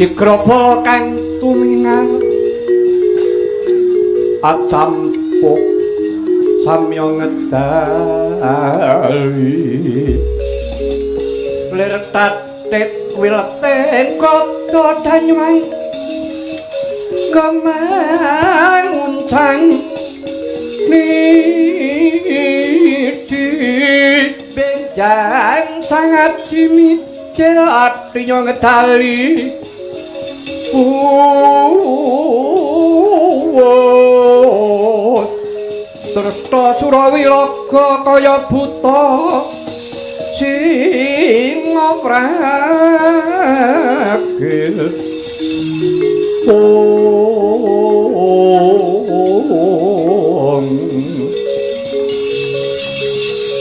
Igrabala kang tumingal acampuk samya ngedali lir tatit wileting kota danyuang kemang uncang nidi benjang sangat simicil atinya ngedali Tresta Surawilaga kaya buta singa pragil.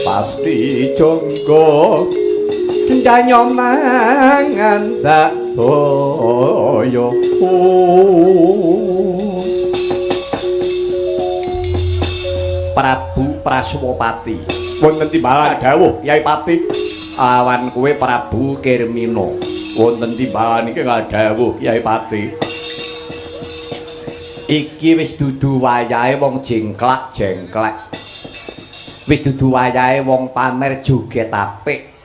Pasti jonggo dendanya mangan dak boyo. Prabu Praswapati wonten timbalan dawuh Kyai Pati awan kowe Prabu Kirmina wonten timbalan iki dawuh Kyai Pati. Iki wis dudu wayahe wong jengklak jengklek, wis dudu wayahe wong pamer joget apik.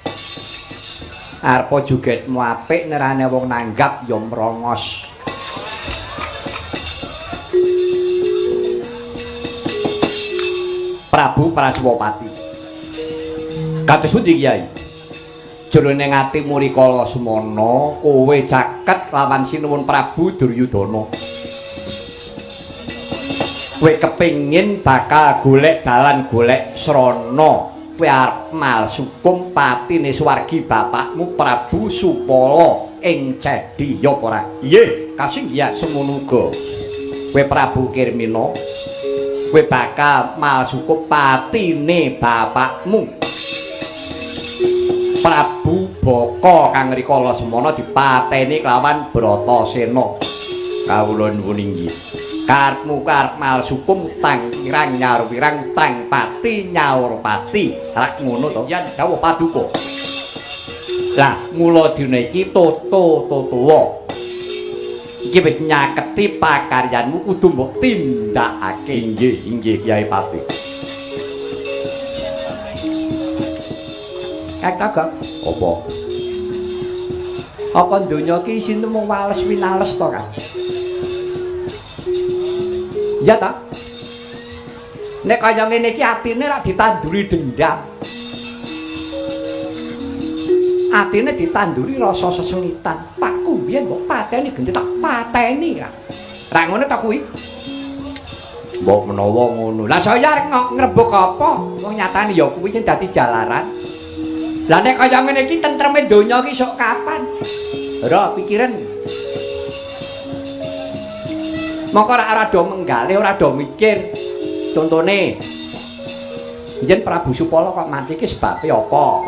Arepa jogetmu apik nerane wong nanggap ya mrongos. Prabu Praswapati kados pundi Kyai? Jroning atimu rikala semana kowe caket lawan Sinuwun Prabu Duryudana. Kowe kepengin bakal golek dalan golek srana. Kowe arep malsukum patine swargi bapakmu Prabu Supala ing Cedi ya apa ora? Nggih, kasinggihan semono uga. Kowe Prabu Kirmina kowe bakal malsukum patine bapakmu Prabu Baka kang rikala semana dipateni kelawan Bratasena. Kawula nuwun inggih. Karepmu karep malsukum tang wirang nyaur wirang tang pati nyaur pati. Rak ngono to? Yen dawuh paduka. Lah mula dina iki toto totowa. Iki wis nyaketi pakaryanmu kudu mbok tindakake. Inggih, inggih Kyai Pati. Kang Togok, apa? Apa donya iki isine mung wales winales to, Kang? Iya ta? Nek kaya ngene iki atine rak ditanduri dendam. Atine ditanduri rasa sesengitan. Pakku biyen mbok pateni genti tak pateni, Kang. Ra ngono ta kuwi? Mbok menawa ngono. Lah saya arep ngrebuk apa? Wong nyatane ya kuwi sing dadi jalaran. Lah nek kaya ngene iki tentreme donya iki sok kapan? Ora pikiran. Mongko ora do menggalih, ora do mikir. Contone biyen Prabu Supala kok mati iki sebabe apa?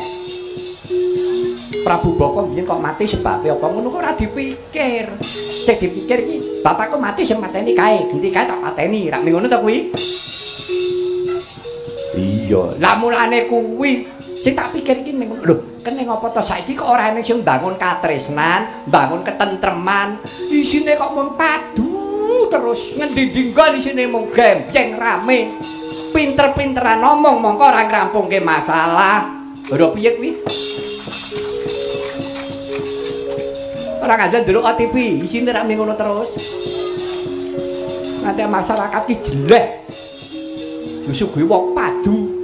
Prabu Baka biyen kok mati sebabe apa? Ngono kok ora dipikir. Sing dipikir iki bapakku mati sing mateni kae, genti kae tak pateni. Rak ngono to kuwi? Iya. Lah mulane kuwi sing tak pikir iki ning lho, kene ngapa to saiki kok ora eneng sing mbangun katresnan, mbangun ketentreman, isine kok mung padu terus ngendi-ndi nggon isine mung gemceng rame. Pinter-pinteran ngomong mongko ora ngrampungke masalah. Ora piye kuwi? Ora kandhan ndelok TV, isine rak ngono terus. Nganti masyarakat ki jelek. Disuguhi wong padu.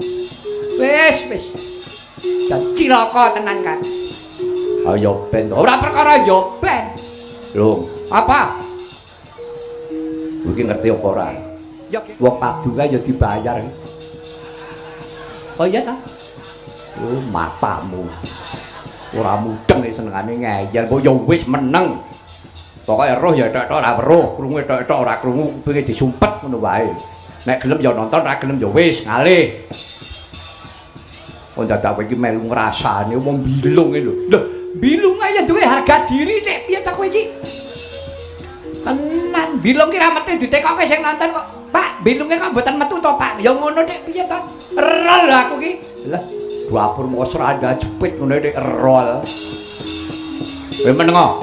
Wis, wis. Jan cilaka tenan, Kang. Ayo ben. Ora perkara ya ben. Lho, apa? Kowe iki ngerti apa ora? Ya wong padu kae ya dibayar. Oh iya ta? Oh, matamu. Ora mudeng senengane ngeyel, mbok ya wis meneng. Pokoke roh ya tok-tok ora weruh, krungu tok-tok ora krungu, kupinge disumpet ngono wae. Nek gelem ya nonton, ora gelem ya wis ngalih. Kok dadak kowe iki melu ngrasani wong bilung lho. Lho, bilung ae duwe harga diri nek piye ta kowe iki? Tenan, bilung ki ra metu ditekoke sing nonton kok. Pak, bilunge kok mboten metu to, Pak? Ya ngono nek piye ta? Erol aku ki. Lah, dapur moko seranda jepit ngono nek erol. Kowe menengo.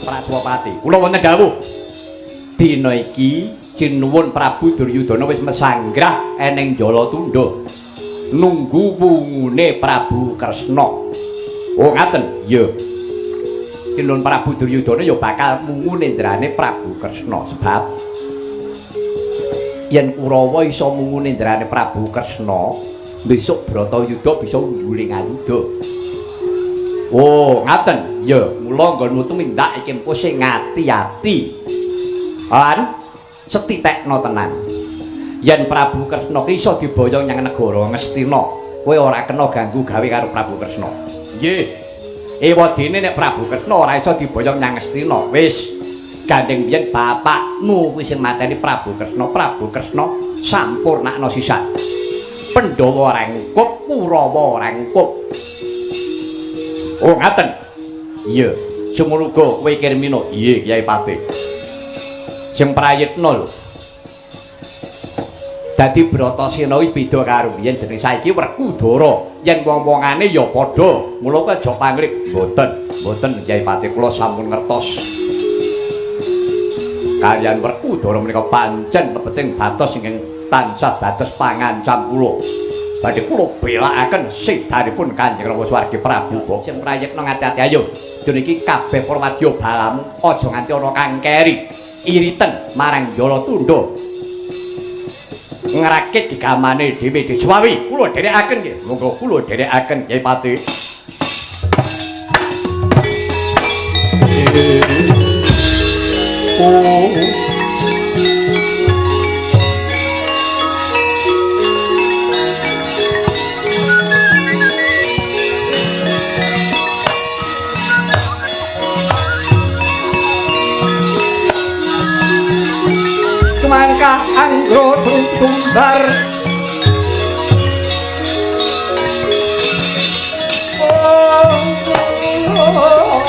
Praswapati. Kula wonten dawuh. Dina iki sinuwun Prabu Duryudana wis mesanggrah eneng Jalatunda. Nunggu wungune Prabu Kresna. Oh ngaten? Iya. Sinuwun Prabu Duryudana ya bakal mungu nendrane Prabu Kresna sebab yen Kurawa iso mungu nendrane Prabu Kresna, besok Bratayuda bisa ngguling ayuda. Oh, ngaten. Ya, mula nggonmu tumindak iki engko sing ati-ati. Lan setitekno tenan. Yen Prabu Kresna ki iso diboyong nyang negara Ngastina, kowe ora kena ganggu gawe karo Prabu Kresna. Nggih. Ewadene nek Prabu Kresna ora iso diboyong nyang Ngastina, wis gandeng biyen bapakmu kuwi sing mateni Prabu Kresna. Prabu Kresna sampurnakno sisan. Pandhawa ora ngkup, Kurawa ora ngkup. Oh ngaten. Iya, semono uga kowe Kirmina. Iya, Kyai Patih. Sing prayitna lho. Dadi Bratasena wis beda karo biyen jeneng saiki Werkudara. Yen wong-wongane ya padha. Mula kowe aja pangrik. Mboten, mboten Kyai Patih kula sampun ngertos. Kaliyan Werkudara menika pancen lebeting batos ingkang tansah dados pangancam kula. Badhe kula belakaken sedanipun Kanjeng Rama Swargi Prabu. Sing prayitna ngati-ati ayo. Dene iki kabeh para wadya balamu aja nganti ana kang keri. Iriten marang Jalatunda. Ngrakit digamane dhewe dhewe. Kula dherekaken nggih. Monggo kula dherekaken Kyai Patih. Oh. Mangka anggro tumbar. Oh, oh, oh.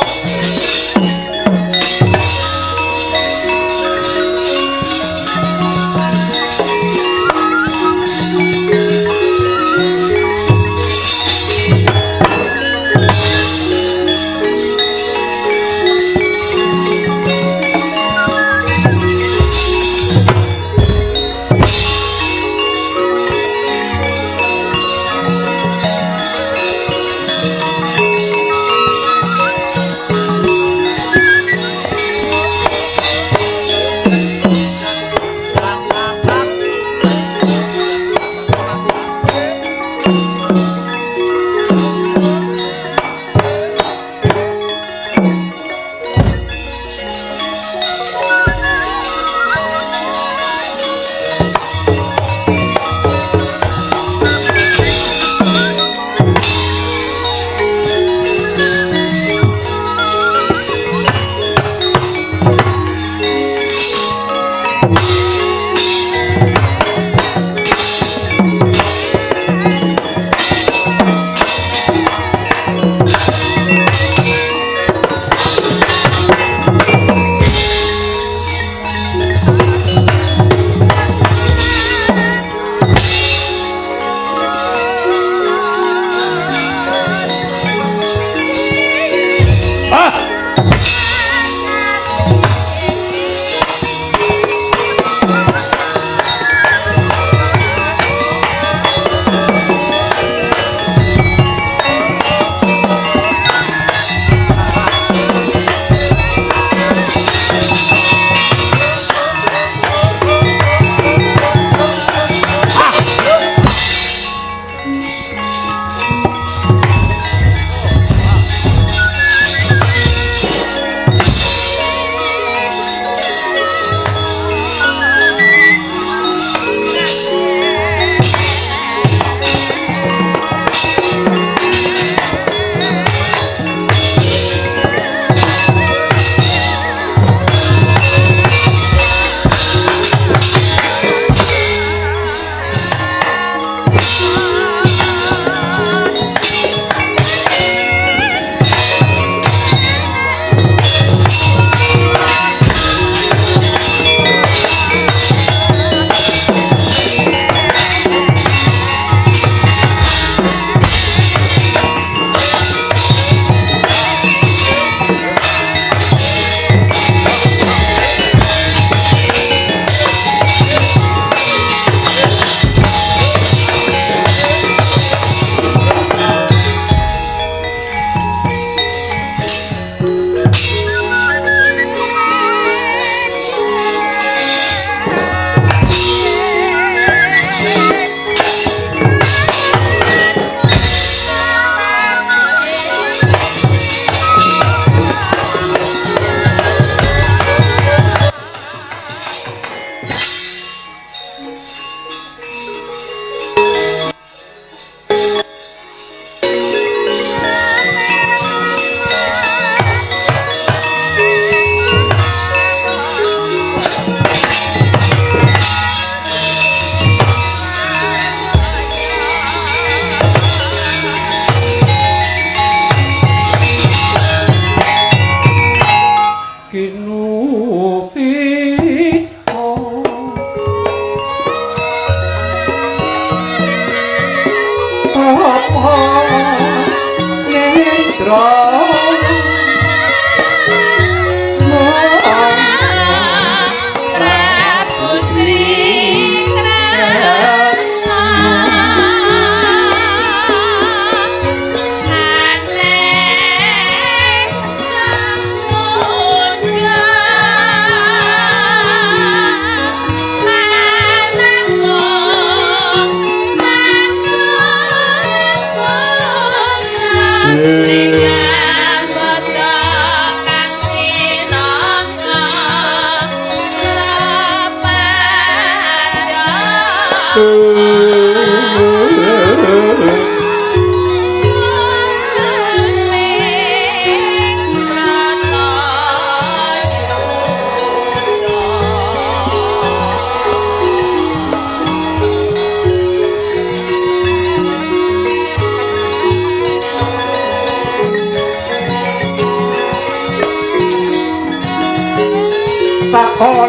Takon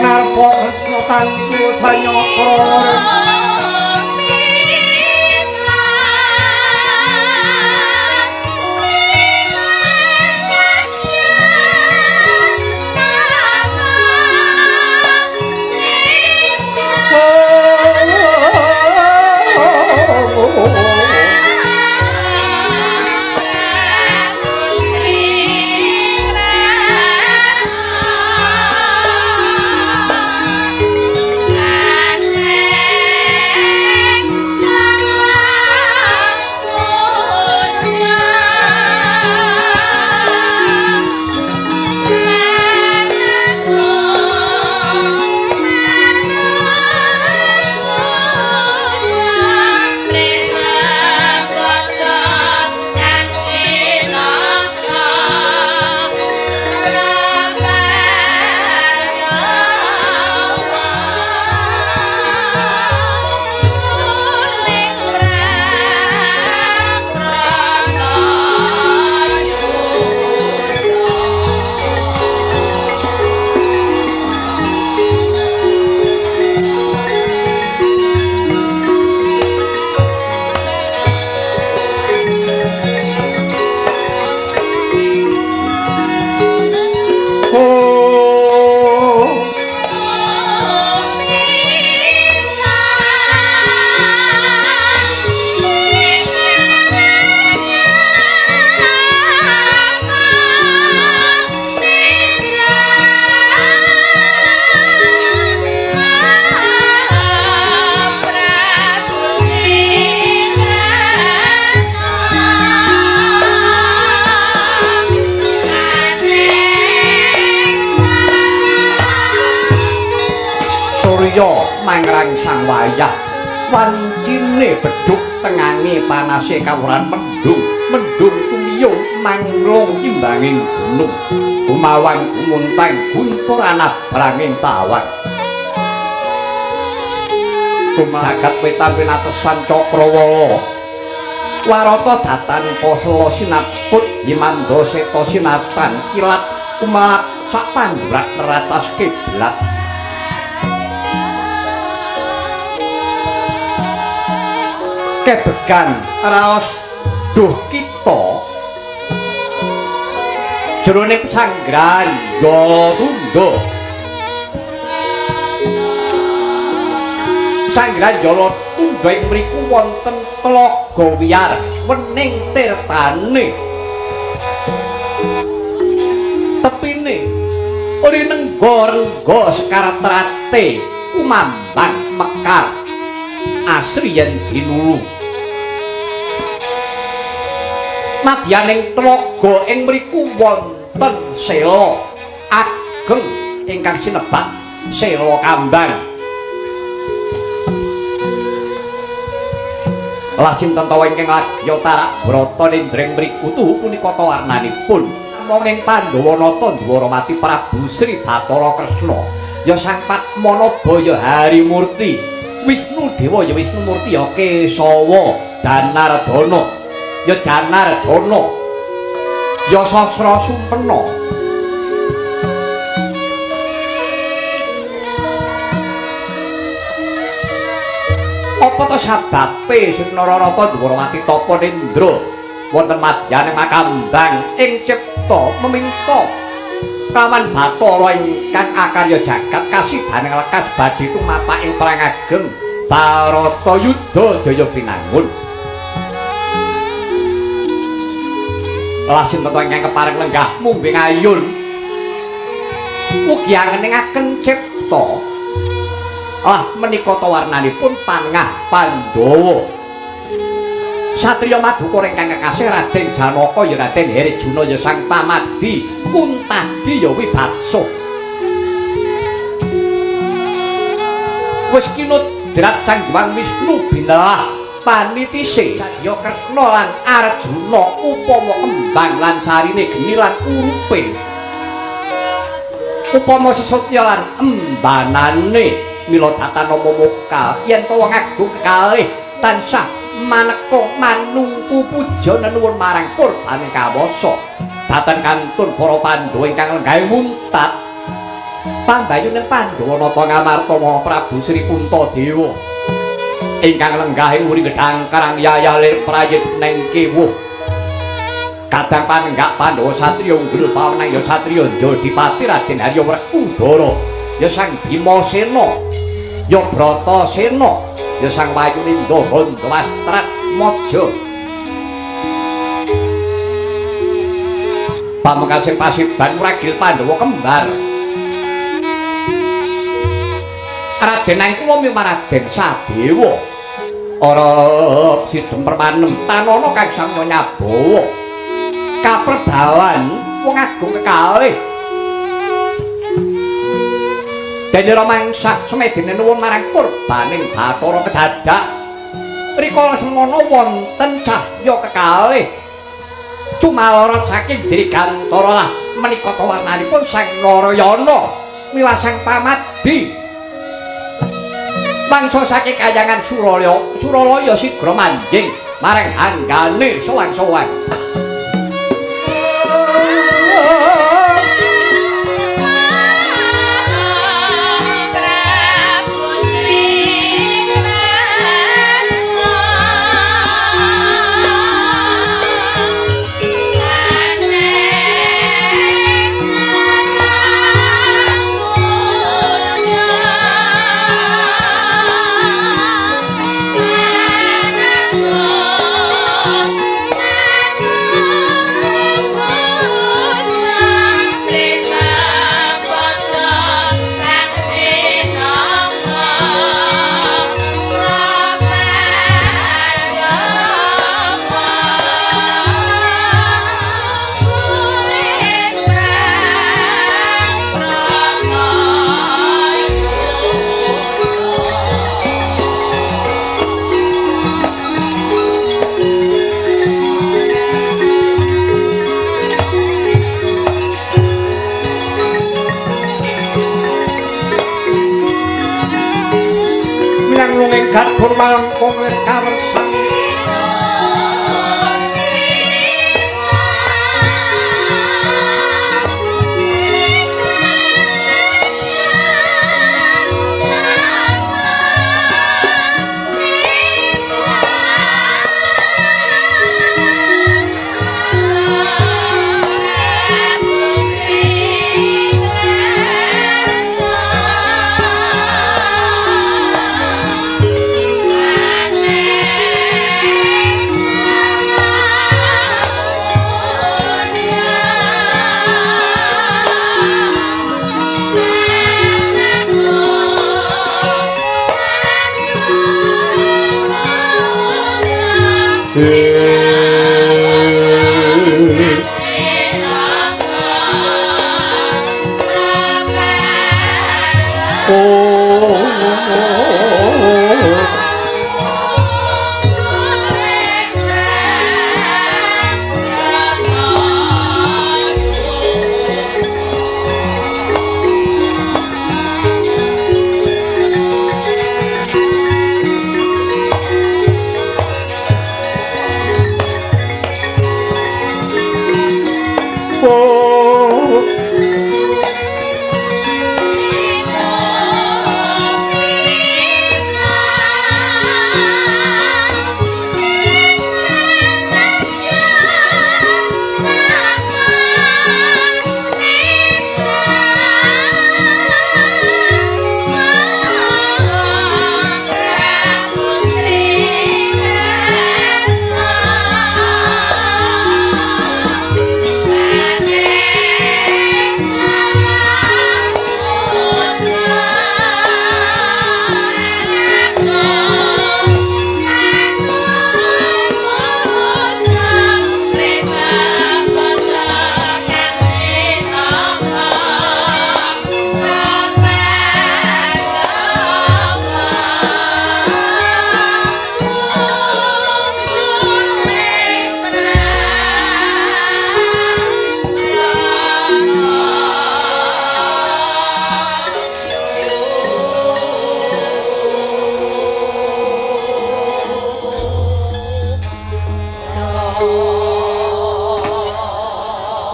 arpa Kresna tantu sanyakra. Mangrangsang wayah wancine bedhug tengange panase kawuran mendung mendung tumiyung manglung timbanging gunung gumawang gumuntang guntur anabranging tawang jagat wetan winatesan cakrawala warata datan posela sinaput himanda seta sinatan kilat kumalap sak pandurat neratas kiblat. Kebegan raos duh kita jroning pesanggrahan Jalatunda. Pesanggrahan Jalatunda ing mriku wonten tlaga wiyar wening tirtane tepine rinengga-rengga sekar trate kumambang mekar asri yen dinulu. Madyaning tlaga ing mriku wonten sela ageng ingkang sinebat Sela Kambang. Lah sinten ta ingkang lagya tarak brata nindring mriku tuhu punika ta warnanipun monging Pandhawa nata Dwaramati Prabu Sri Bathara Kresna ya Sang Padmanaba ya Harimurti Wisnu Dewa ya Wisnu Murti ya Kesawa Danardana ya Janarjana ya Sasra Sumpena. Apa ta sababe Sri Nararata Dwarawati tapa nindra wonten madyane makambang ing cipta meminta kaman Bathara ingkang akarya jagat kasidaning lekas badhe tumapak ing perang ageng Bharatayuda Jaya Binangun. Lah sinten ta ingkang kepareng lenggah mungguing ayun ugi angeningaken cipta. Lah menika ta warnanipun pangah Pandhawa satriya madukara ingkang kekasih Raden Janaka ya Raden Herjuna ya Sang Pamadi Kuntadi ya Wibaksa. Wis kinut Kudrat Sang Hyang Wisnu binelah panitise Jaya Kresna lan Arjuna upama kembang lan sarine geni lan urupe upama sesotya lan embanane mila tatanama mokal yen to wong agung kekalih tansah maneka manungku puja nenuwun marang purbane kawasa dhateng kantun para Pandhawa ingkang lenggahe muntat pambayuning Pandhawa nata ngamarta Maha Prabu Sri Puntadewa ingkang lenggah ing wuri gedhang karang yaya lir prayit neng kewuh kadang panenggak Pandhawa satriya unggul pawenang ya satriya Jodipati Raden Arya Werkudara ya Sang Bimasena ya Bratasena ya Sang Wayunindra Gandhawastrat Maja pamungkasing pasiban ragil Pandhawa kembar Raden Angkula mimar Raden Sadewa ora sidhem permanem tanana kang samya nyabawa kaperbawan wong agung kekalih dene ramangsa semedene nuwun marang purbaning Bathara kedadak rikala semono wonten cahya kekalih cumalorot saking Dirgantara lah menika warnanipun Sang Narayana miwah Sang Pamadi mangsa saking kayangan Suralaya Suralaya sigra manjing marang hanggane sowang-sowang. Gadhun malengkung lir kawersan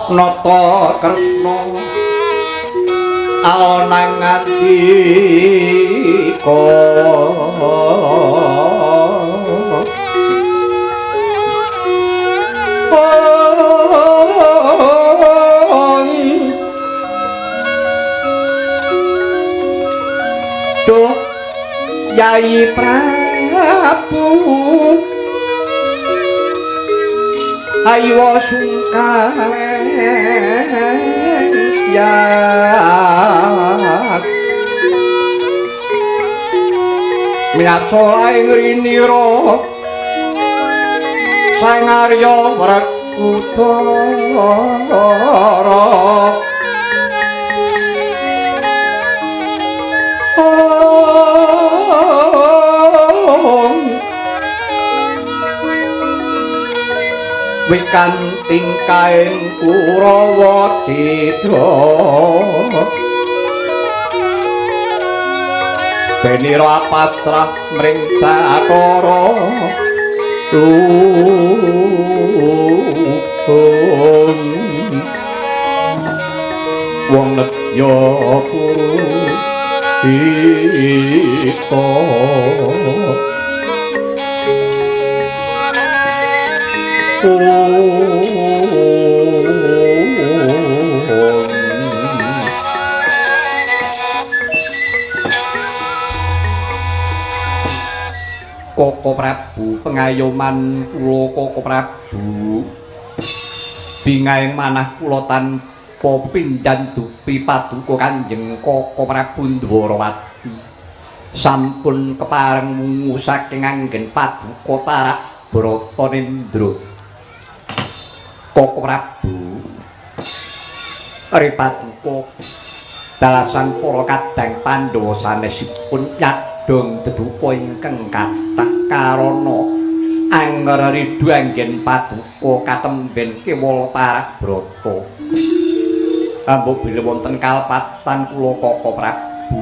Nata Kresna ana ngandika Duh Yai Prabu ayo sungkan ya miyatsa ing rinira Sang Arya Wrekudara Wikan tingkaing Kurawa Didra Benira pasrah mring Bathara Luhung wong nedya kuru ita Koko Prabu pengayoman kula Koko Prabu bingahing manah kula tanpa pindhan dupi paduka Kanjeng Koko Prabu Ndwarawati sampun kepareng wungu saking anggen paduka tarak Bratanendra. Koko Prabu ri paduka dalasan para kadang Pandhawa sanesipun nyadong deduka ingkang kathah karana anger ridhu anggen paduka katemben kewala tarak brata. Ambo bilih wonten kalpatan kula Koko Prabu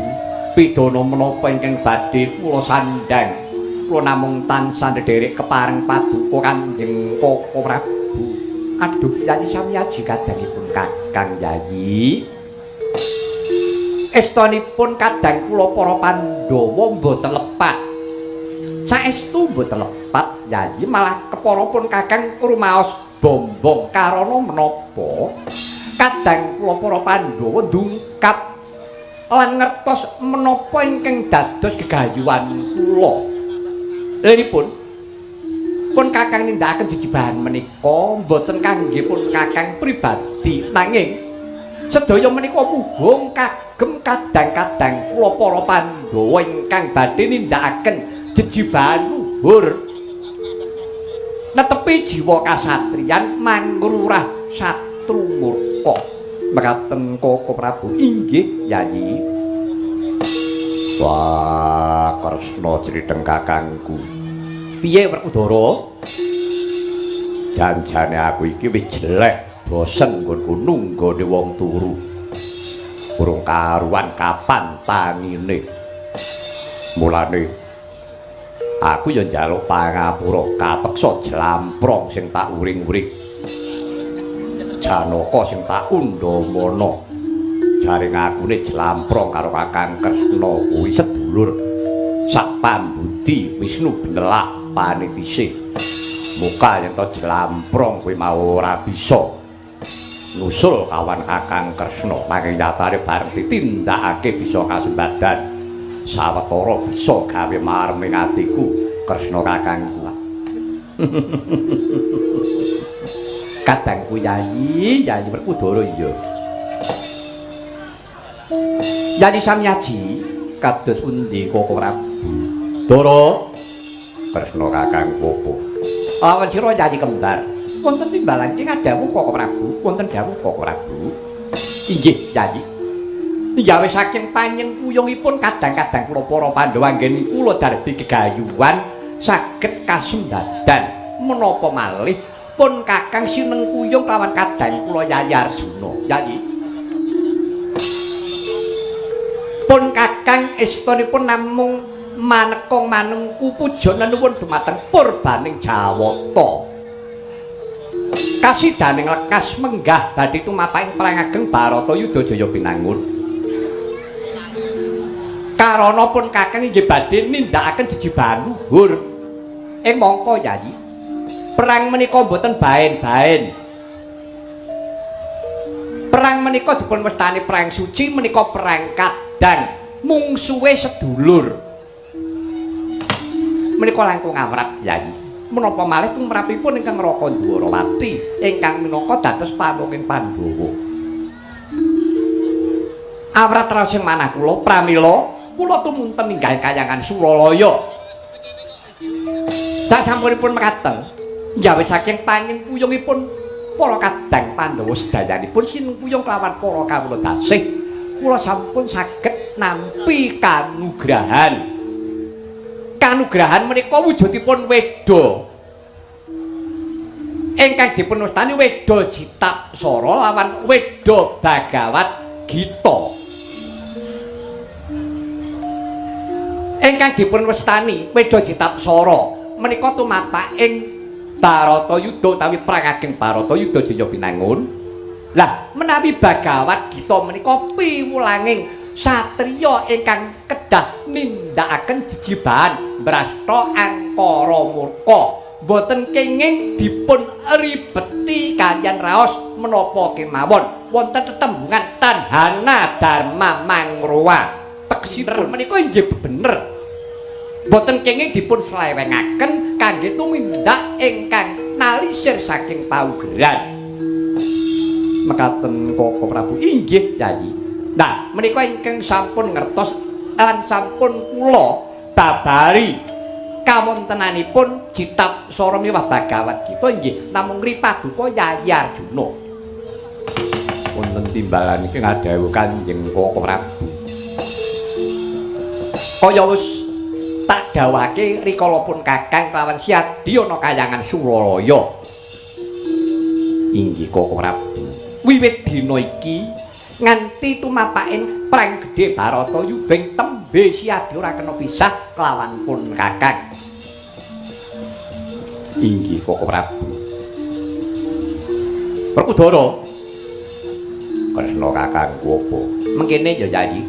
pidana menapa ingkang badhe kula sandhang kula namung tansah ndherek kepareng paduka Kanjeng Koko Prabu. Aduh Yayi Samyaji kadangipun Kakang Yayi estonipun kadang kula para Pandhawa mboten lepat. Saestu mboten lepat Yayi malah kepara pun Kakang rumaos bombong karana menapa kadang kula para Pandhawa ndungkap lan ngertos menapa ingkang dados gegayuhan kula. Lha pun Kakang nindakaken jejibahan menika mboten kangge pun Kakang pribadi nanging sedaya menika muhung kagem kadang-kadang kula para Pandhawa ingkang badhe nindakaken jejibahan luhur netepi jiwa kasatriyan mangrurah satru murka. Mekaten Koko Prabu. Inggih Yayi. Wah, Kresna criteng kakangku. Piye Werkudara? Janjane aku iki wis jelek, bosen nggonku nunggone wong turu. Urung karuan kapan tangine. Mulane aku ya njaluk pangapura kapeksa jlamprong sing tak uring-uring. Janaka sing tak undhamana. Jare ngakune jlamprong karo Kakang Kresna kuwi sedulur. Sak pambudi Wisnu benelak panitise. Muka yen to jlamprong kuwi mau ora bisa nusul kawan Kakang Kresna nanging nyatane bareng ditindakake bisa kasembadan sawetara bisa gawe marem ing atiku Kresna kakangku. Kadangku Yayi, Yayi Werkudara iya. Yayi Samyaji kados pundi Koko Prabu? Dara Kresna kakangku apa? Lawan sira Yayi kembar. Wonten timbalan ing dawuh Koko Prabu, wonten dawuh Koko Prabu. Inggih Yayi. Gawe saking panyengkuyungipun kadang-kadang kula para Pandhawa anggen kula darbi gegayuhan saged kasembadan menapa malih pun Kakang sinengkuyung lawan kadang kula Yayi Arjuna. Yayi. Pun Kakang estunipun namung manekong manungku puja nenuwun dumateng purbaning Jawata. Kasidaning lekas menggah badhe tumapaking perang ageng Baratayuda Jaya Binangun. Karana pun kakang inggih badhe nindakaken jejibahan luhur. Ing mangka Yayi, perang menika mboten baen-baen. Perang menika dipun wastani perang suci, menika perang kadang, mungsuhe sedulur. Menika langkung awrat Yayi. Menapa malih tumrapipun ingkang Raka Dwarawati ingkang minangka dados pamungking Pandhawa. Awrat raos ing manah kula pramila kula tumunten ninggal kayangan Suralaya. Sasampunipun mekaten, gawe saking panyengkuyungipun para kadang Pandhawa sedayanipun sinengkuyung kelawan para kawula dasih, kula sampun saged nampi kanugrahan. Kanugrahan menika wujudipun weda ingkang dipun wastani Weda Jitapsara lawan Weda Bhagawat Gita. Ingkang dipun wastani Weda Jitapsara menika tumapak ing Baratayuda utawi perang ageng Baratayuda Jaya Binangun. Lah menawi Bhagawat Gita menika piwulanging satriya ingkang kedah nindakaken jejibahan mbrasta angkara murka, boten kenging dipun ribeti kaliyan raos menapa kemawon wonten tetembungan tanhana dharma mangrowa. Tegesipun menika inggih bener, boten kenging dipun slewengaken kangge tumindak ingkang nalisir saking paugeran. Mekaten Koko Prabu. Inggih Yayi. Nah, menika ingkang sampun ngertos lan sampun kula babari kawontenanipun Jitapsara miwah Bhagawat Gita inggih namung ngripaduka Yayi Arjuna. Wonten timbalan iki ngadhawuh Kanjeng Koko Prabu. Kaya wis tak dawuhake rikala pun kakang kelawan Siadi ana kayangan Suralaya. Inggih Koko Prabu. Wiwit dina iki nganti tumapaking perang gedhe Baratayuda ing tembe Siadi ora kena pisah kelawan pun kakang. Inggih Koko Prabu. Werkudara, Kresna kakangku apa? Mengkene ya Yayi.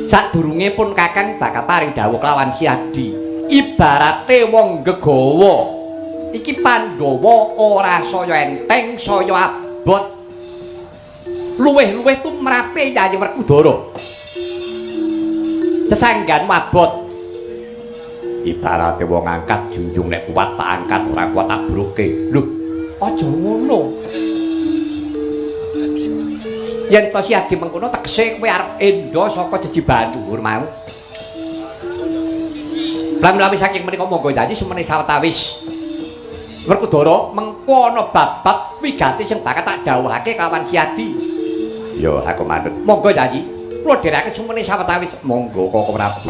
Sadurunge pun kakang bakal paring dawuh kelawan Siadi. Ibarate wong gegawa. Iki Pandhawa ora saya enteng, saya abot. Luwih-luwih tumrape Yayi Werkudara. Sesanggan mabot. Ibarate wong angkat junjung nek kuat tak angkat, ora kuat tak broke. Lho, aja ngono. Yen to Siadi mengkono tegese kowe arep endo saka jejibahan luhur mau. Pramila saking menika monggo Yayi sumene sawetawis. Werkudara mengko ana bab-bab wigati sing bakal tak dawuhake kelawan Siadi. Ya aku manut. Monggo Yayi. Kula dherekaken sumene sawetawis. Monggo Koko Prabu.